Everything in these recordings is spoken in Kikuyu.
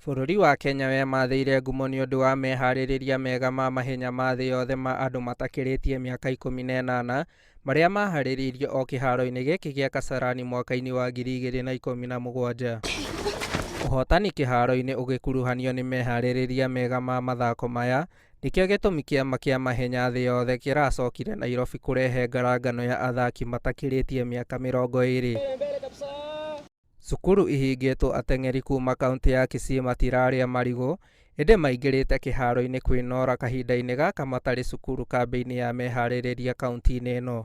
Bũrũri wa Kenya wemathĩire ngumo nĩũndũ wa meharĩrĩria mega ma mahenya ma thĩ yothe ma andũ matakĩrĩtie mĩaka 18 marĩa maharĩrĩirio o kĩharo-inĩ gĩkĩ gĩa Kasarani mwaka-inĩ wa 2017. Ũhotani kĩharo-inĩ ũgĩkuruhanio nĩ meharĩrĩria mega ma mathako maya nĩkĩo gĩtũmi kĩama kĩa mahenya thĩ yothe kĩracokire Nairobi kũrehe ngarangano ya athaki matakĩrĩtie mĩaka 20. Cukuru ihingĩtwo ateng'eri kuma kauntĩ ya Kisii matirarĩa marigũ ĩndĩ maingĩrĩte kĩharo-inĩ kwĩnora kahinda-inĩ gaka matarĩ cukuru kambĩ-inĩ ya meharĩrĩria kauntĩ-inĩ ĩno.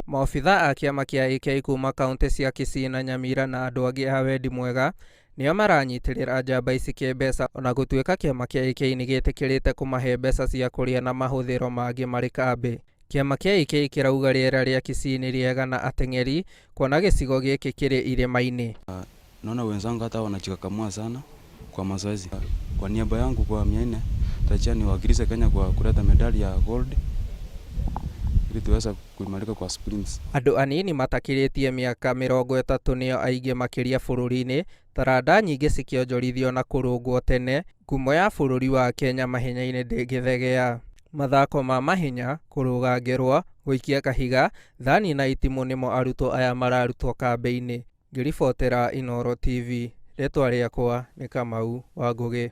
Maobitha a kĩama kĩa AK kuma kauntĩ cia Kisii na Nyamira na andũ angĩ a wendi mwega nĩo maranyitĩrĩra njamba ici kĩmbeca ona gũtuĩka kĩama kĩa AK nĩgĩtĩkĩrĩte kũmahe mbeca cia kũrĩa na mahũthĩro mangĩ marĩ kambĩ. Kĩama kĩa AK kĩrauga rĩera rĩa Kisii nĩ rĩega na ateng'eri kuona gĩcigo gĩkĩ kĩrĩ irĩma-inĩ. Naona wenzangu hata wanajikakamua sana kwa mazoezi. Kwa niaba yangu kwa 400 tarajia niwakilishe Kenya kwa kuleta medali ya gold ili tuweze kuimarika kwa sprints. Andũ anini matakĩrĩtie mĩaka 30 nĩo aingĩ makĩria bũrũri-inĩ, taranda nyingĩ cikĩonjorithio na kũrũngwo tene, ngumo ya bũrũri wa Kenya mahenya-inĩ ndĩngĩthegea. Mathako ma mahenya, kũrũga ngerwa, gũikia kahiga, thani na itimũ nĩmo arutwo aya mararutwo kambĩ-inĩ. Ngĩribotera Inooro TV, rĩtwa rĩakwa nĩ Kamau wa Ngũgĩ.